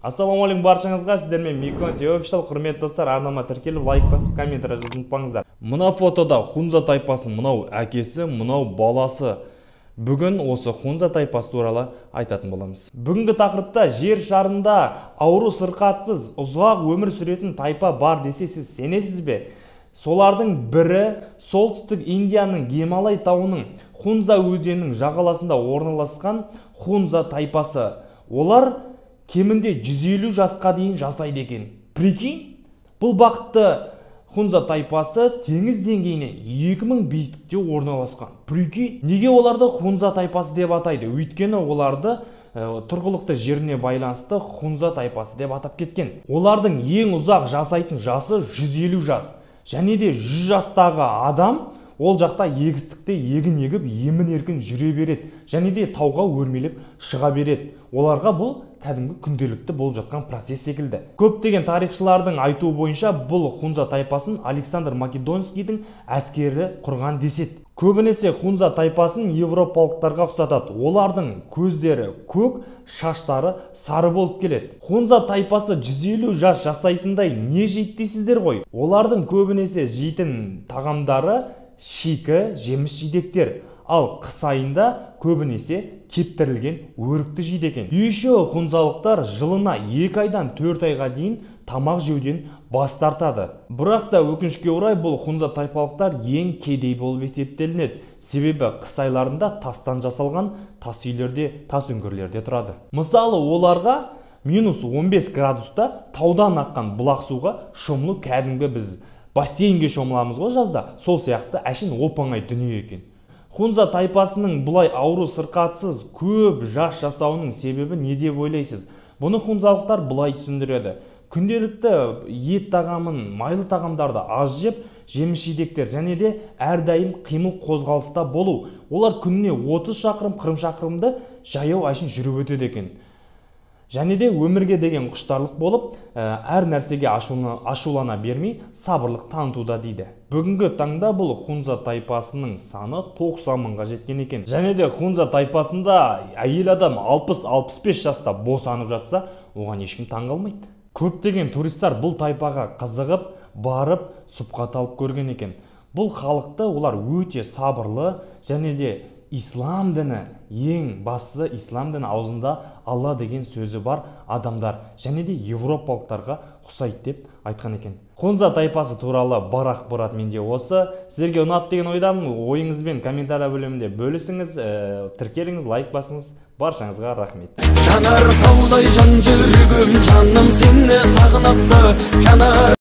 Ассалаумағалейкум баршаңызға, сіздермен Микон TV Official. Құрметті достар, арнама тіркеліп, лайк басып, комментарий жазуды ұмытпаңыздар. Мына фотода Хунза тайпасының мынау әкесі, мынау баласы. Бүгін осы Хунза тайпасы туралы айтатын боламыз. Бүгінгі тақырыпта жер шарында ауру сырқатсыз ұзақ өмір сүретін тайпа бар десе, сіз сенесіз бе? Солардың бірі солтүстік Индияның Гималай тауының Хунза өзенінің жағаласында орналасқан Хунза тайпасы. Олар кемінде 150 жасқа дейін жасайды екен. Прикинь, бұл бақытты Хунза тайпасы теңіз деңгейінен 2000 биіктікте орналасқан. Прикинь, неге оларды Хунза тайпасы деп атайды? Өйткені оларды тұрғылықты жеріне байланысты Хунза тайпасы деп атап кеткен. Олардың ең ұзақ жасайтын жасы 150 жас. Және де 100 жастағы адам ол жақта егістікте егін егіп, емін еркін жүре береді. Және де тауға өрмелеп шыға береді. Оларға бұл кәдімгі күнделікті болып жатқан процесс секілді. Көптеген тарихшылардың айтуы бойынша бұл Хунза тайпасын Александр Македонскийдің әскері құрған деседі. Көбінесе Хунза тайпасын европалықтарға ұқсатады. Олардың көздері көк, шаштары сары болып келеді. Хунза тайпасы 150 жас жасайтындай не жейді дейсіздер ғой? Олардың көбінесе жейтін тағамдары шикі жеміс жидектер. Ал қыс айында көбінесе кептірілген өрікті жейді екен. Еще хунзалықтар жылына 2 айдан 4 айға дейін тамақ жеуден бас тартады. Бірақ та өкінішке орай бұл хунза тайпалықтар ең кедей болып есептелінеді. Себебі қыс айларында тастан жасалған тас үйлерде, тас үңгірлерде тұрады. Мысалы, оларға минус 15 градуста таудан аққан бұлақ суға шомылу кәдімгі біз бассейнге шомыламыз ғой жазда. Сол сияқты әшейін оп-оңай дүние екен. Хунза тайпасының бұлай ауру сырқатсыз көп жас жасауының себебі не деп ойлайсыз? Бұны хунзалықтар бұлай түсіндіреді. Күнделікті ет тағамын, майлы тағамдарды аз жеп, жеміс жидектер және де әрдайым қимыл қозғалыста болу. Олар күніне 30 шақырым, 40 шақырымды жаяу әшейін жүріп өтеді екен. Және де өмірге деген құштарлық болып, әр нәрсеге ашулана бермей, сабырлық танытуда дейді. Бүгінгі таңда бұл Хунза тайпасының саны 90 мыңға жеткен екен. Және де Хунза тайпасында әйел адам 60-65 жаста босанып жатса, оған ешкім таңғалмайды. Көптеген туристар бұл тайпаға қызығып, барып, сұхбат алып көрген екен. Бұл халықты олар өте сабырлы және де ислам діні, ең бастысы ислам діні, аузында Алла деген сөзі бар адамдар және де европалықтарға ұқсайды деп айтқан екен. Хунза тайпасы туралы бар ақпарат менде осы. Сіздерге ұнады деген ойдамын. Ойыңызбен комментария бөлімінде бөлісіңіз, тіркеліңіз, лайк басыңыз. Баршаңызға рахмет. Жанар таудай жан жүрегім, жаным сені сағыныпты, жанар.